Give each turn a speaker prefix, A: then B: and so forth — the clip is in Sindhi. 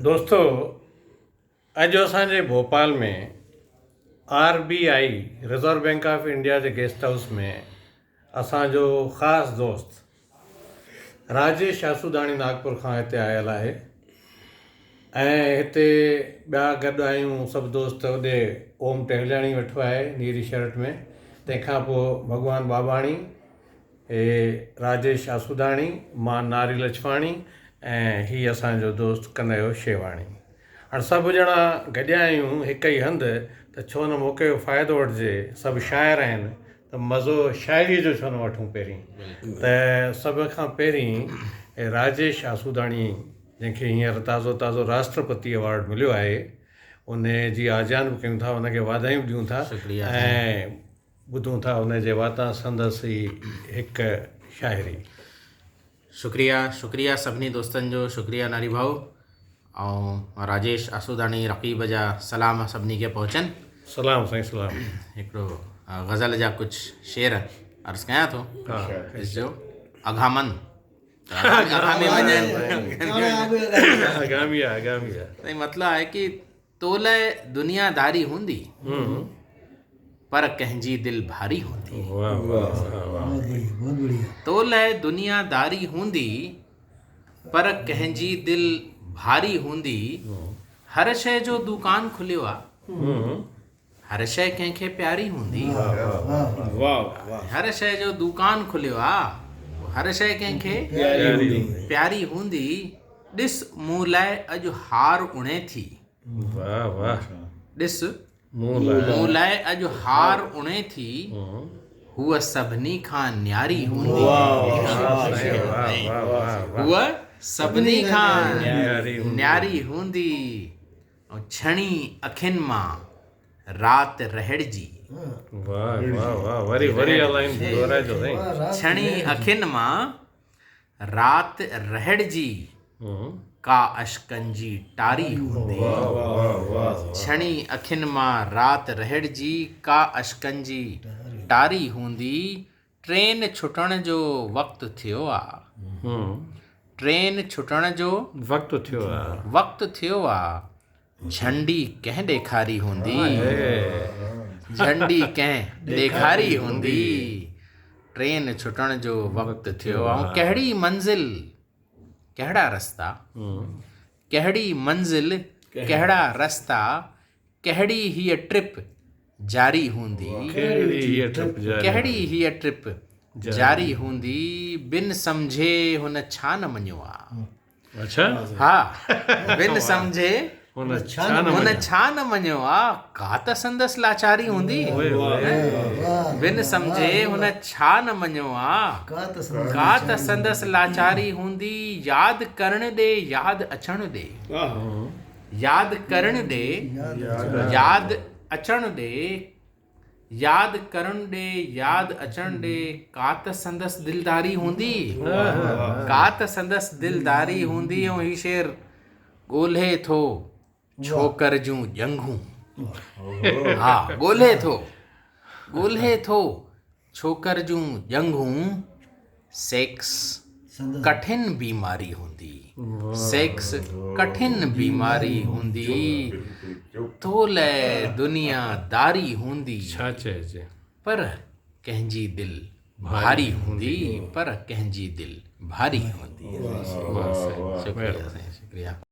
A: دوستو اڄ اسان جي Bhopal ۾ R B I reserve bank of India جي گيسٽ هائوس ۾ اسان جو خاص دوست راجيش آسوداڻي ناگپور کان هتي آيل آهي ۽ هتي ٻيا گڏ آهيون سڀ دوست هوڏي اوم ٽهلياڻي ويٺو آهي نيري شرٽ ۾ تنهن کان پوء ڀڳوان ٻاٻاڻي هي راجيش آسوداڻي، مان ناري لڇواڻي ۽ هي اسان جو دوست ڪنهيو شيواڻي. هاڻ سڀ ڄڻا گڏيا آهيون هڪ ئي هنڌ ته ڇو نه موقعي جو فائدو وٺجي، سڀ شاعر آهن ته مزو شاعريء جو ڇو نه وٺون پهرين ته سڀ کان پهرين راجيش آسوداڻي جنهن کي هينئر تازو تازو راشٽرپتي ايوارڊ مليو آهي ان جي آجيان به ڪيون ٿا ان کي واڌايون به ڏيون ٿا ۽ ٻڌون ٿا ان جي واتان سندس ئي هڪ شاعري.
B: شڪريه شڪريه سڀني دوستن جو شڪريه ناري ڀائو ۽ راجيش آسوداڻي رقيب جا سلام سڀني کي پهچن.
A: سلام سائين سلام.
B: هڪڙو غزل جا ڪجهه شعر عرض ڪيان ٿو ڏسجو اگهامن اگهامي وڃن
A: اگهامي اگهامي
B: سائين مطلب آهي ڪي تو لئه دنيا داري هوندي پر ڪنهن جي دل ڀاري هوندي. تو لئه دنيا داري هوندي پر ڪنهن جي دل ڀاري هوندي. هر شيء جو دوڪان کليو آ هر شيء ڪنهن کي پياري هوندي. هر شيء جو دوڪان کليو آ هر شيء ڪنهن کي پياري هوندي. ڏس مون لاء اڄ هار اڻي ٿي.
A: واھ واھ.
B: ڏس مون لاء اڄ هار اڻي ٿي. هوء سڀني کان نياري هوندي. هوء سڀني کان نياري هوندي. ۽ ڇڻي اکين مان رات رهڙجي.
A: واھ واھ واھ وري وري اها لائين دهرائجو سائين.
B: ڇڻي اکين مان رات رهڙجي ڪا اشڪن جي ٽاري هوندي. ڇڻي اکين مان رات رهڙجي ڪا اشڪن جي ٽاري هوندي. ٽرين ڇٽڻ جو وقت ٿيو آ. ٽرين ڇٽڻ جو
A: وقت ٿيو آ.
B: وقت ٿيو آ. جهنڊي ڪنهن ڏيکاري هوندي. جهنڊي ڪنهن ڏيکاري هوندي. ٽرين ڇٽڻ جو وقت ٿيو آ. ڪهڙي منزل ڪهڙا رستا. ڪهڙي منزل ڪهڙا رستا. ڪهڙي هيء ٽرپ جاري هوندي. ڪهڙي هيء ٽرپ جاري هوندي. بن سمجهي هن ڇا نه مڃيو آ.
A: اڇا
B: ها بن سمجهي هن ڇا نه مڃيو آ ڪا ته سندس لاچاري هوندي بن سمجهي هن ڇا نه مڃيو آ ڪا ته سندس لاچاري هوندي ياد ڪرڻ ڏي ياد اچڻ ڏي ياد ڪرڻ ڏي ياد اچڻ ڏي ياد ڪرڻ ڏي ياد اچڻ ڏي ڪا ته سندس دلداري هوندي ڪا ته سندس دلداري هوندي ۽ هي شعر ڳولهي ٿو ڇوڪر جون ڄنگهون ها ڳولهي ٿو ڳولهي ٿو ڇوڪر جون ڄنگهون سيڪس ڪٺن بيماري هوندي سيڪس ڪٺن بيماري هوندي تو لئه دنيا داري هوندي
A: ڇا چئجي
B: پر ڪنهن جي دل ڀاري هوندي پر ڪنهن جي دل ڀاري هوندي شڪريه سائين شڪريه.